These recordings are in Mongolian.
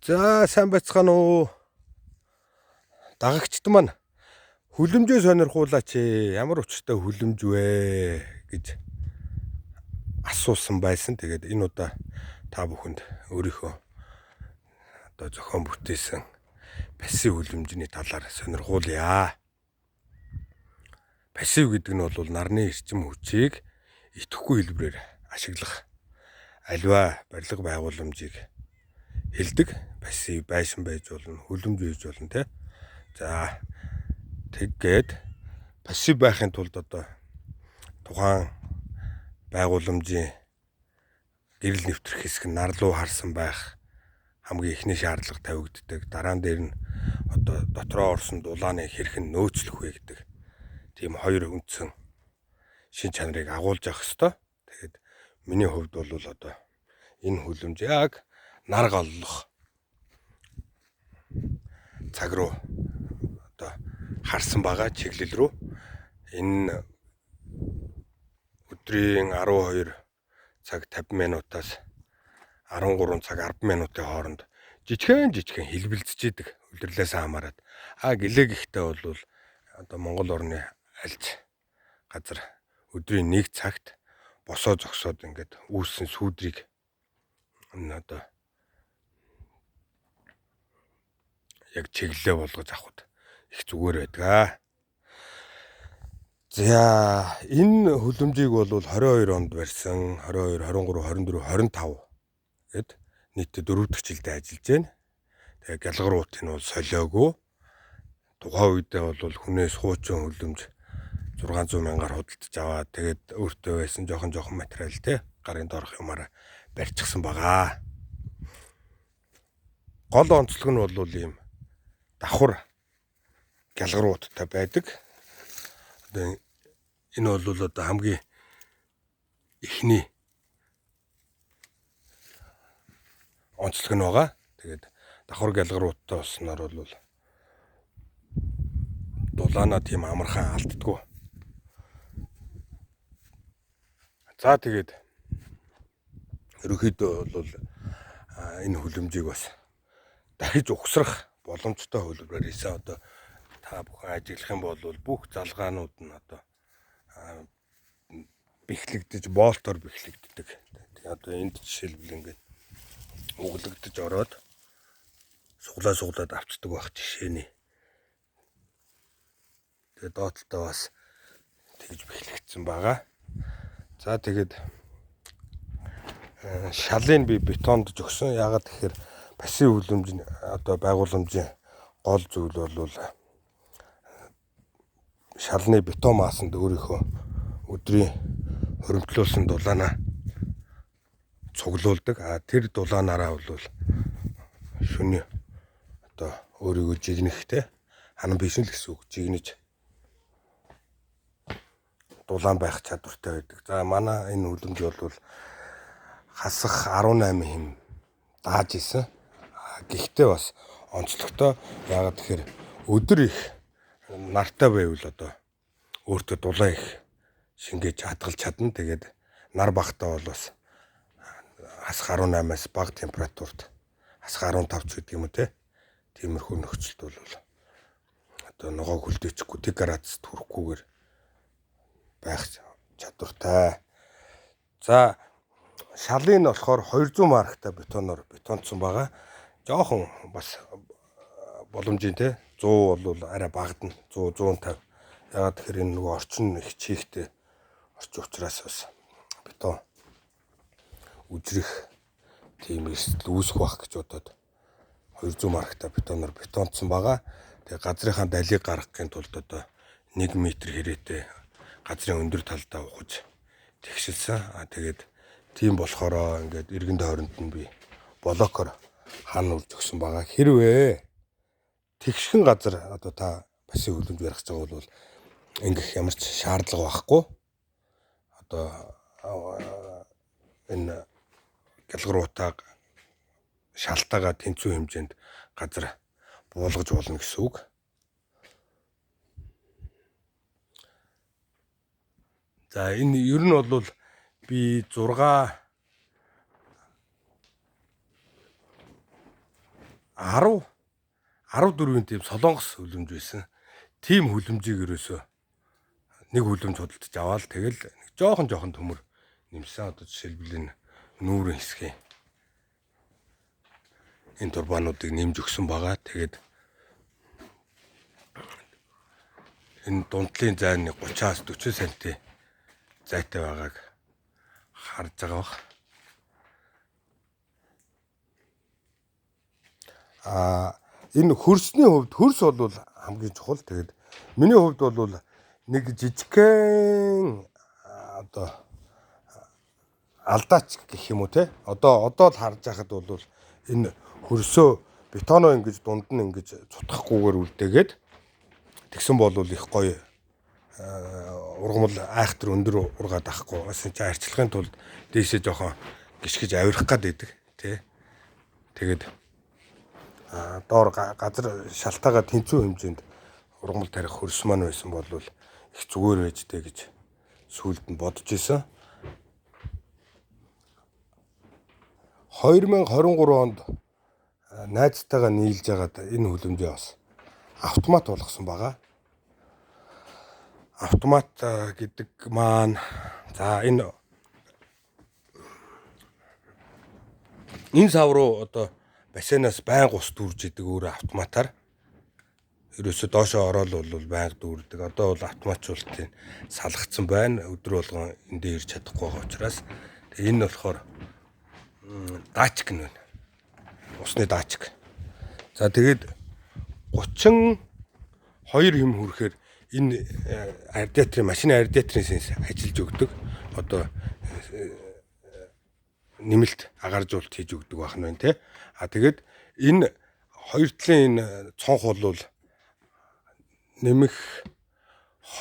За, сайн байцгаана уу? Дагагчд маань хүлэмжээ сонирхуулаач ээ. Ямар учиртай хүлэмж вэ гэж асуусан байсан. Тэгээд энэ удаа та бүхэнд өөрийнхөө одоо зохион бүтээсэн пассив хүлэмжний талаар сонирхуулъя. Пассив гэдэг нь бол нарны эрчим хүчийг идэвхгүй хэлбэрээр ашиглах аливаа барилга байгууламжийг хэлдэг. Пассив байшин байж болно, хүлэмж байж болно те. За, тэгээд пассив байхын тулд одоо тухайн байгууламжийн гэрэл нэвтрэх хэсэг нь нар руу харсан байх хамгийн эхний шаардлага тавигддаг. Дараа нь дээр нь одоо дотроо орсон дулааны хэрхэн нөөцлөх вэ гэдэг тийм хоёр үндсэн шин чанарыг агуулж авах ёстой. Тэгээд миний хувьд бол одоо энэ хүлэмж яг нар голлох цаг руу одоо харсан байгаа чиглэл рүү. Энэ өдрийн 12 цаг 50 минутаас 13 цаг 10 минутын хооронд жижигхэн жижигхэн хэлбэлзэж идэг үлрэрлээс хамаарат. А гэлээ гэхдээ бол одоо Монгол орны альж газар өдрийн 1 цагт босоо зогсоод ингээд үүссэн сүүдрийг энэ одоо яг чиглэлээ болгож авахд их зүгээр байдаг. За, энэ хүлэмжийг бол 22 онд барьсан, 22, 23, 24, 25 гэд нийтдээ 4 дахь жилдээ ажиллаж байна. Тэгээ гялгар уутыг нь бол солиогүй. Тухайн үедээ бол хүнээс хуучин хүлэмж 600 мянгаар худалдаж аваад тэгээд өөртөө байсан жоохон жоохон материал те гарын доорх юмараа барьчихсан байгаа. Гол онцлог нь бол ийм давхар гялгар ууттай байдаг. Одоо энэ бол одоо хамгийн эхний онцлог нь байгаа. Тэгээд давхар гялгар ууттай болсноор бол дулаанаа тийм амархан алддаггүй. За, тэгээд ерөнхийдөө бол энэ хүлэмжийг бас дахиж угсрах боломжтой хөлбөрөөр хийсэн. Одоо та бүхэн ажиглах юм бол бүх залгаанууд нь одоо бэхлэгдэж, болтоор бэхлэгддэг. Тэгээ одоо энд жишээлбэл ингээд углагдаж ороод суглаа суглаад авчдаг байх жишээний. Тэгээ доотлолтоо бас тэгж бэхлэгдсэн байгаа. За, тэгээд шалыг би бетонд жогсон. Яагаад гэхээр пассив хүлэмж одоо байгууламжийн гол зүйл бол шалны бетон маасанд өөрийнхөө өдрийн хоримтлуулсан дулаанаа цуглуулдаг. А тэр дулаанаараа бол шөнө одоо өөрийгөө жигнэхтэй ханан биш л гэсэн үг, жигнэж дулаан байх чадвартай байдаг. За, манай энэ хүлэмж бол хасах 18 хэм дааж исэн. Гэхдээ бас онцлогтой. Яагаад тэгэхээр өдөр их нартай байвал одоо өөртөө дулаан их шингээж хадгалж чадна. Тэгээд нар багтаа бол бас хасах 18-аас бага температурт, хасах 15 ч гэдэг юм уу те. Тиймэрхүү нөхцөлд бол одоо ногоог хөлдөөчихгүй, 1 градуст хүрэхгүйгээр байх чадвартай. За, шалын нь болохоор 200 марктай бетоноор бетонцсон байгаа. Жоохон бас боломжийн те 100 бол арай багадна, 100 150. Яагаад тэгэхээр энэ нөгөө орчин их чийхтэй орчин учраас бас бетон үжрэх тийм эрсдэл үүсэх байх гэж бодоод 200 марктай бетоноор бетонцсон байгаа. Тэгээ газрынхаа далийг гаргахын тулд одоо 1 м хэрээтэй газрын өндөр талдаа ухаж тэгшилсэн. А тэгээд тийм болохоор ингээд эргэн тойронд нь би блокоор хан үрж өгсөн байгаа. Хэрвээ тэгшхэн газар одоо та пассив хүлэмж барих гэж байгаа бол ингэх ямар ч шаардлага байхгүй. Одоо энэ гялгар утааг шалтаагаа тэнцвэн хэмжээнд газар буулгаж болно гэсэн үг. За, энэ ер нь бол би 6 10 14-ийн тийм солонгос хөлөмж байсан. Тийм хөлөмжийг ерөөсөө нэг хөлөмж худалдаж аваад тэгэл нэг жоохон жоохон төмөр нэмсэн. Одоо жишээлбэл энэ нүүрэн хэсгийн энэ турбануудыг нэмж өгсөн байгаа. Тэгээд энэ дундлын зай нь 30-аас 40 см зайтай байгааг харж байгаа бах. Энэ хөрсний хувьд хөрс бол хамгийн чухал. Тэгээд миний хувьд бол нэг жижигхэн одоо алдаач гэх юм уу те. Одоо л харж байхад бол энэ хөрсөө бетоноо ингэж дунд нь ингэж цутгахгүйгээр үлдээгээд тэгсэн бол их гоё ургамал айхтар өндөр ургаад авахгүй. Бас энэ арчлахын тулд дээшээ жоохон гიშгэж авирах гад байдаг тий. Тэгээд доор газар шалтаагаа тэнцүү хэмжээнд ургамал тарих хөрс маань байсан бол их зүгээр байж дээ гэж сүүлд нь бодож исэн. 2023 онд найзтайгаа нийлж хагаад энэ хөлөмжөө бас автомат болгосон байгаа. Автомат гэдэг маань за энэ сав руу одоо бассейнаас байнга ус дүүрж идэг өөрөө автоматар. Ерөөсө доошоо ороод бол байнга дүүрдэг. Одоо бол автоматжуулалтын салгацсан байна. Өдөр болгон эндээ ирж чадахгүй байгаа учраас. Тэгээ энэ болохоор датчик нь байна. Усны датчик. За тэгээд 32 хэм хүрэхээр энэ радиаторын машины радиаторын сенс ажиллаж өгдөг. Одоо нэмэлт агааржуулалт хийж өгдөг байх нь байна те. А тэгээд энэ хоёр талын энэ цонх бол нэмэх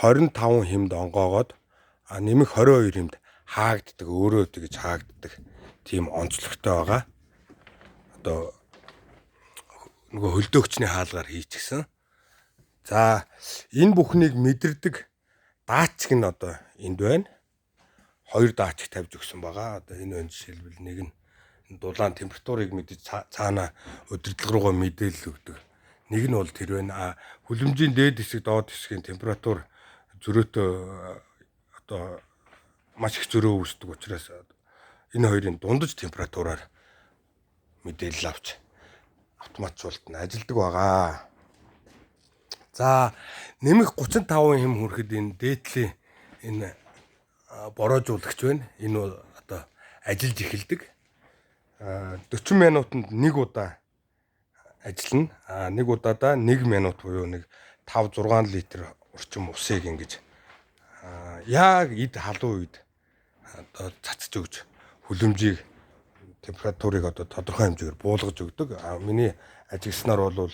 25 хэмд онгоогоод нэмэх 22 хэмд хаагддаг, өөрөө тэгж хаагддаг тийм онцлогтой байгаа. Одоо нөгөө хөлдөөгчний хаалгаар хийчихсэн. За энэ бүхнийг мэдэрдэг даачг нь одоо энд байна. 2 даачг тавьж өгсөн байгаа. Одоо энэ байна жишээлбэл нэг нь дулаан температурыг мэдэж цаана удирдлага руугаа мэдээлэл өгдөг. Нэг нь бол тэр байна. Хүлэмжийн дээд хэсэг, доод хэсгийн температур зөрөөтэй одоо маш их зөрөө үүсдэг учраас энэ хоёрын дундаж температураар мэдээлэл авч автоматжуулалт нь ажилдаг байгаа. За нэмэх 35 хэм хүрэхэд энэ дээдлийн энэ бороожуулагч байна. Энэ бол одоо ажиллаж эхэлдэг. 40 минутанд нэг удаа ажиллана. Нэг удаадаа 1 минут буюу нэг 5 6 литр орчим усыг ингэж яг эд халуун үед одоо цацж өгч хүлэмжийг температурыг одоо тодорхой хэмжээгээр буулгаж өгдөг. Миний ажигласнаар бол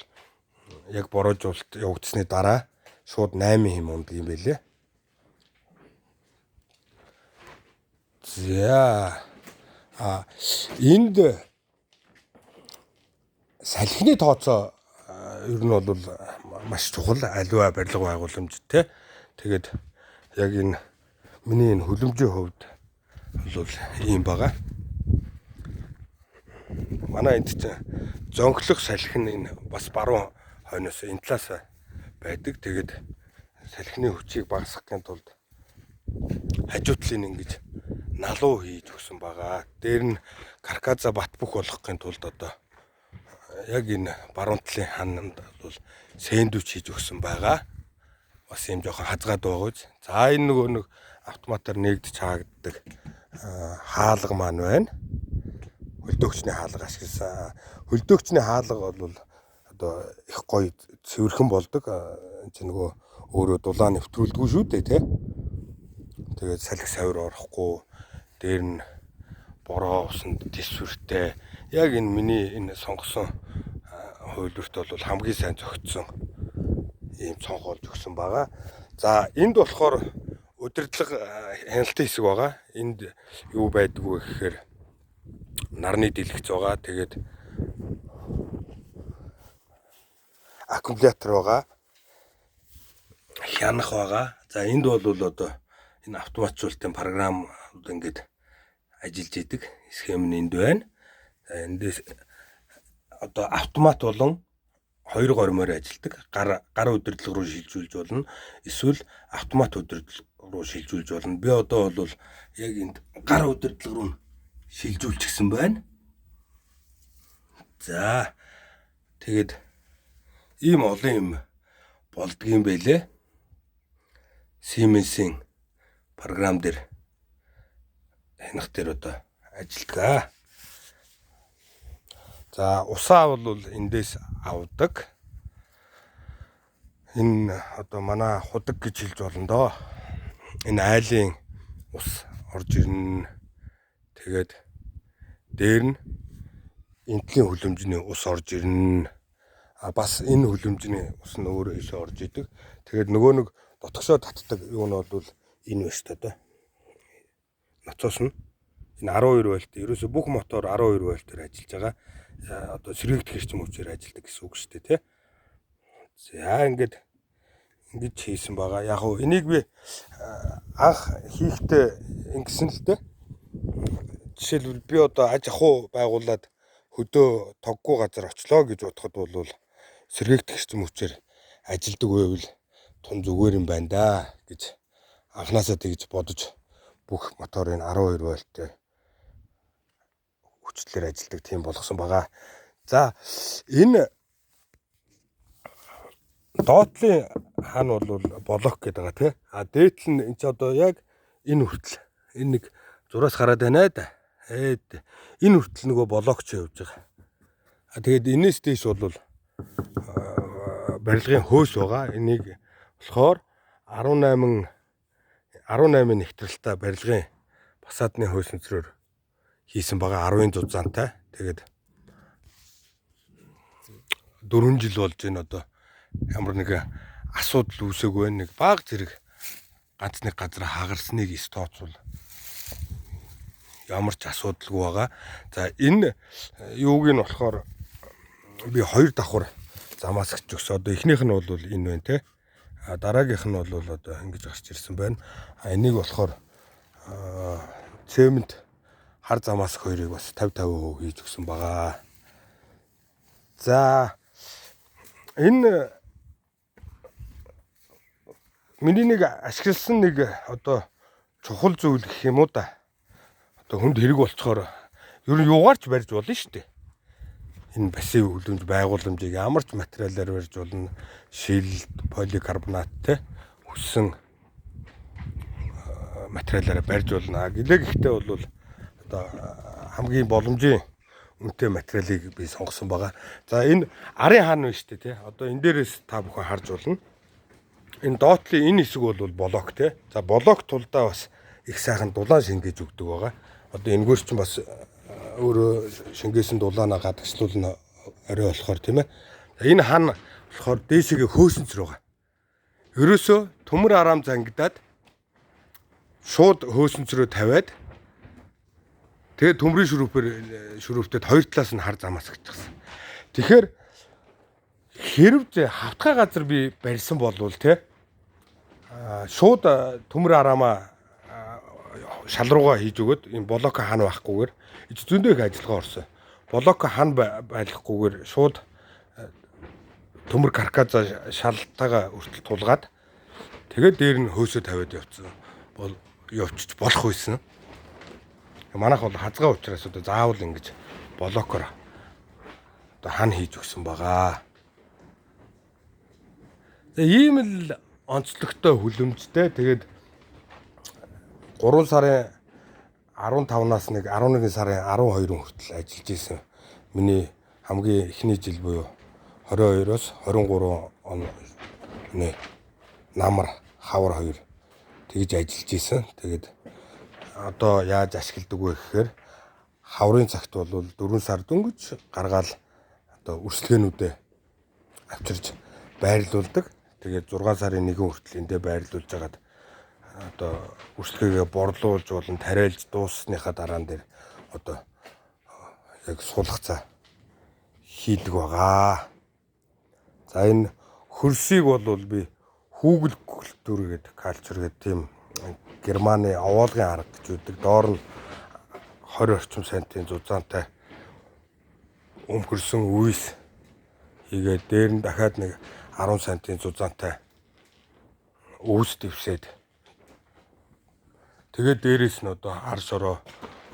яг бороожуулалт явагдсны дараа шууд 8 хэм ундаг юм байлээ. За энд салхины тооцоо ер нь бол маш чухал аливаа барилга байгууламж те. Тэгээд яг энэ миний энэ хөлөмжийн хувьд бол ийм байгаа. Манай энд чинь зонхлох салхи нь энэ бас баруун хойноос энэ талаас байдаг. Тэгээд салхины хүчийг багасгахын тулд хажуу талын ингэж налуу хийж өгсөн байгаа. Дээр нь карказа бат бөх болгохын тулд одоо яг энэ баруун талын хананд бол сэндвич хийж өгсөн байгаа. Бас юм жоохон хазгаад байгаа үз. За энэ нөгөө нэг автоматар нэгдэж хаагддаг хаалга маань байна. Хөлдөөгчний хаалга ашигласан. Хөлдөөгчний хаалга бол одоо их гоё цэвэрхэн болдог. Энд чинь нөгөө өөрөө дулаан нэвтрүүлдэггүй шүү дээ тий. Тэгээд салхи савир орохгүй, дээр нь бороо усанд тэсвэртэй. Яг энэ миний энэ сонгосон хувилбарт бол хамгийн сайн зохицсон ийм цонх болж өгсөн байгаа. За энд болохоор удирдлага хяналтын хэсэг байгаа. Энд юу байдгүй гэхээр нарны дэлгэц байгаа. Тэгээд аккумулятор байгаа. Хянах байгаа. За энд бол одоо энэ автоматжуулалтын програм ингээд ажиллаж идэг. Схем нь энд байна. За эндээс одоо автомат болон хоёр горимоор ажилладаг. Гар удирдлага руу шилжүүлж болно. Эсвэл автомат удирдлага руу шилжүүлж болно. Би одоо бол яг энд гар удирдлага руу шилжүүлчихсэн байна. За, тэгээд ийм олон юм болдгийм байлээ. Siemens-ийн програм дээр хянах дээр одоо ажилтгаа. За, усаа бол эндээс авдаг. Энэ одоо манай худаг гэж хэлж болно доо. Энэ айлын ус орж ирнэ. Тэгээд дээр нь энтлийн хөлөмжний ус орж ирнэ. А бас энэ хөлөмжний ус нь өөрөө ийшээ орж идэг. Тэгээд нөгөө нэг дотгошоо татдаг юу нь бол энэ байна шүү дээ одоо. Ноцоос нь энэ 12 вольт, ерөөсө бүх мотор 12 вольтоор ажиллаж байгаа. Одоо сэргээгдэх эрчим хүчээр ажилладаг гэсэн үг шүү дээ, тий. За, ингээд ингэж хийсэн байгаа. Яг уу энийг би анх хийхдээ ингэсэн л дээ. Жишээлбэл, би одоо аж ахуй байгуулад хөдөө тоггүй газар очлоо гэж бодоход бол сэргээгдэх эрчим хүчээр ажилдаг байвал тун зүгээр юм байна да гэж анханасаа тэгж бодож бүх моторыг 12 вольттой хүчлэлээр ажилдаг тийм болгосон байгаа. За, энэ доотлын хаан бол блок гэдэг байгаа, тий. А дээдл нь энэ ч одоо яг энэ хүртэл энэ нэг зураас гараад байна да. Ээд энэ хүртэл нөгөө блок ч явж байгаа. А тэгээд энэс дээш бол барилгын хөөс байгаа. Энийг болохоор 18 нэгтрэлтэй барилгын фасадны хөөс өнцрөөр хийсэн байгаа, 10-ын зузаантай. Тэгээд 4 жил болж байна, одоо ямар нэгэн асуудал үүсээгүй байна. Нэг баг зэрэг ганц нэг газар хагарсныг ис тооцвол ямар ч асуудалгүй байгаа. За, энэ юуг нь болохоор би хоёр давхар замаас гэж өгсөн. Одоо эхнийх нь бол энэ байна те. А дараагийнх нь бол одоо ингэж гарч ирсэн байна. А энийг болохоор цемент хар замаас хоёрыг бас 50 50% хийж өгсөн байгаа. За, энэ миний нэг ашигласан нэг одоо чухал зүйл гэх юм уу да. Одоо хүнд хэрэг болцохоор ер нь юугаарч барьж болно шүү дээ. Энэ пассив хөлөмж байгууламжийг ямар ч материалаар барьж болно. Шил, поликарбонат те хүссэн материалаар барьж болно. Гэлээ гэхдээ бол одоо хамгийн боломжийн үнэтэй материалыг би сонгосон байгаа. За, энэ арын хаан байна шүү дээ, тий. Одоо энэ дээрээс та бүхэн харж болно. Энэ доотлын энэ хэсэг бол блок те. За, блок тулдаа бас их сайхан дулаан шингээж өгдөг байгаа. Одоо энэгээр чинь бас өөрөө шингээсэн дулаанаа гадагшлуулна орой болохоор, тийм ээ. Энэ хан болохоор дээшээгээ хөөсөнцөр байгаа. Ерөөсөө төмөр араам зангидаад шууд хөөсөнцрөө тавиад тэгээд төмрийн шүрүүпээр шүрүүптэд хоёр талаас нь хар замаас гिचсэн. Тэгэхээр хэрв хавтгай газар би барьсан болвол те шууд төмөр араамаа шал руугаа хийж өгөөд энэ блок хан байхгүйгээр зөндөө их ажиллагаа орсон. Блок хан байлгахгүйгээр шууд төмөр карказа шалтайгаа хүртэл тулгаад тэгээд дээр нь хөөсөө тавиад явцсан. Бол явчих болох байсан. Манайх бол хазгай учраас одоо заавал ингэж блокоор одоо хан хийж өгсөн байгаа. За, ийм л онцлогтой хүлэмжтэй. Тэгээд 3 сарын 15-наас нэг 11 сарын 12 хүртэл ажиллаж исэн. Миний хамгийн эхний жил буюу 22-оос 23 оны намар хавар 2 тэгж ажиллаж исэн. Тэгээд одоо яаж ашигладаг вэ гэхээр хаврын цагт бол 4 сар дөнгөж гаргаал одоо өрсөлдөөнүүдээ авчирч байрлуулдаг. Тэгээд 6 сарын 1 хүртэл эндээ байрлуулж хагаад одоо өрсөлдөөгээ борлуулж болон тариалж дууссныхаа дараан дээр одоо яг суулгацаа хийдэг байгаа. За, энэ хөрсийг бол би хүүгэл культур гэдэг, калчер гэдэг тийм Германы овоолгын арга гэж үүдэг. Доор нь 20 орчим сантын зузаантай өмхөрсөн үйс хийгээд дээр нь дахиад нэг 10 сантын зузаантай үүс дэвсээд тэгээд дээрээс нь одоо хар шороо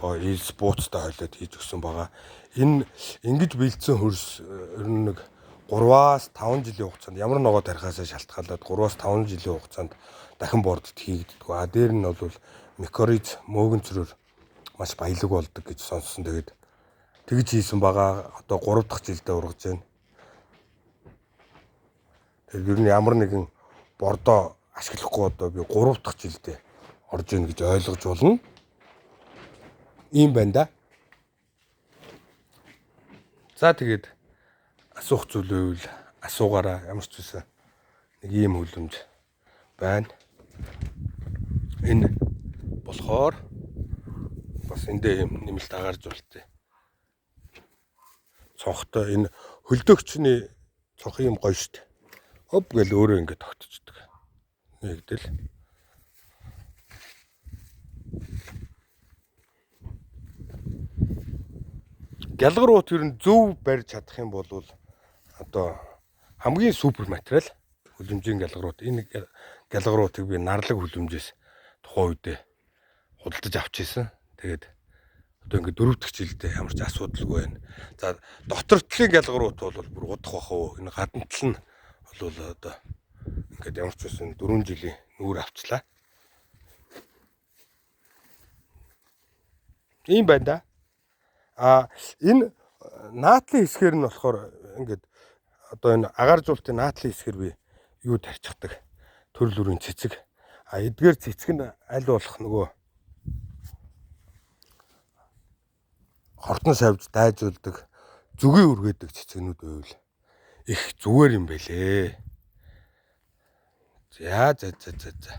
илс бууцтай хойлоод хийж өгсөн байгаа. Энэ ингэж бэлдсэн хөрс ер нь нэг 3-аас 5 жилийн хугацаанд ямар ногоо тарихаасаа шалтгаалаад 3-аас 5 жилийн хугацаанд дахин бордод хийгддэг. А дээр нь бол микориз мөөгөнцрөөр маш баялаг болдог гэж сонссон. Тэгээд тэгж хийсэн байгаа. Одоо 3 дахь жилдээ ургаж байна. Тэгээд ер нь ямар нэгэн бордоо ашиглахгүй одоо би 3 дахь жилдээ орж ийн гэж ойлгож болно. Ийм байна да. За тэгээд асуух зүйл байвал асуугаараа, ямар ч байсан нэг ийм хөлөмж байна. Энэ болохоор бас эндээ ийм нэмэлт агааржуултыг. Цонхтой энэ хөлдөөгчний цонх юм гоё штт. Хоп гэл өөрөө ингэ тогтцдог. Нэгдэл. Гялгар уут ер нь зөв барьж чадах юм бол одоо хамгийн супер материал хөлөмжийн гялгар уут. Энэ гялгар уутыг би нарлаг хөлөмжөөс тухайн үедээ худалдаж авч ирсэн. Тэгээд одоо ингээд 4 дахь жилдээ ямар ч асуудалгүй байна. За дотор талын гялгар уут бол бүр удах бах уу. Энэ гадна тал нь бол одоо ингээд ямар ч байсан 4 жилийн нүүр авчлаа. Ийм байна да. А энэ наадлын хэсгээр нь болохоор ингээд одоо энэ агааржуулалтын наадлын хэсгээр би юу тарчихдаг төрөл бүрийн цэцэг. А эдгээр цэцэг нь аль болох нөгөө хортон савж дайжуулдаг, зүгийн үргээдэг цэцгнүүд байвал их зүгээр юм байлээ. За за за за за.